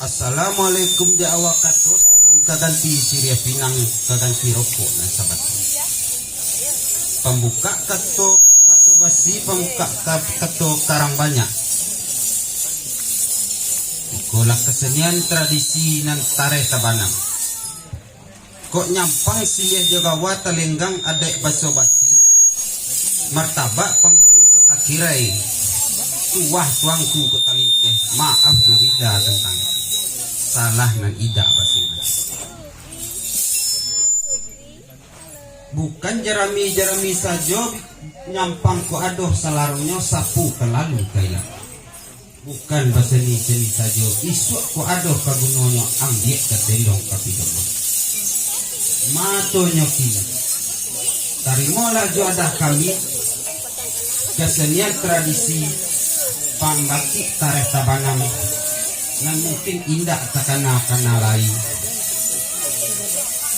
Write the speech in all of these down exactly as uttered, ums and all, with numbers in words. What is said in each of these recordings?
Assalamualaikum di awal kato, salam ka ganti siriah pinang, ka ganti rokok nan sabatu. Pambukak kato baso basi, pambukak ka-, kato karang banyak. Ikolah kasenian tradisi nan tareh tabanam. Kok nyampang siriah jo gawa, talenggang adaik baso basi, martabak panghulu kok takirai, tuah tuangku kok talinteh, maaf jo rida tantang salah nan idak basing-basing. Bukan jarami-jarami sajo nyampang kok adoh, salaronyo sapu ka lalu ka ilang. Bukan baseni-seni sajo, isuak kok adoh ka gunonyo, ambiak ka tendong ka pidoman. Matonyo kini, tarimolah jo adah kami, kasenian tradisi pambakik tareh tabanam, nan mungkin indak takana-kana lai.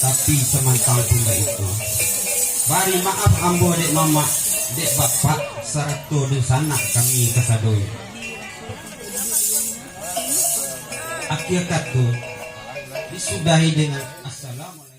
Tapi samantang pun baitu, bari maaf ambo dek mamak, dek bapak, sarato dunsanak kami kasadonyo. Akhia kato disudahi dengan assalamualaikum.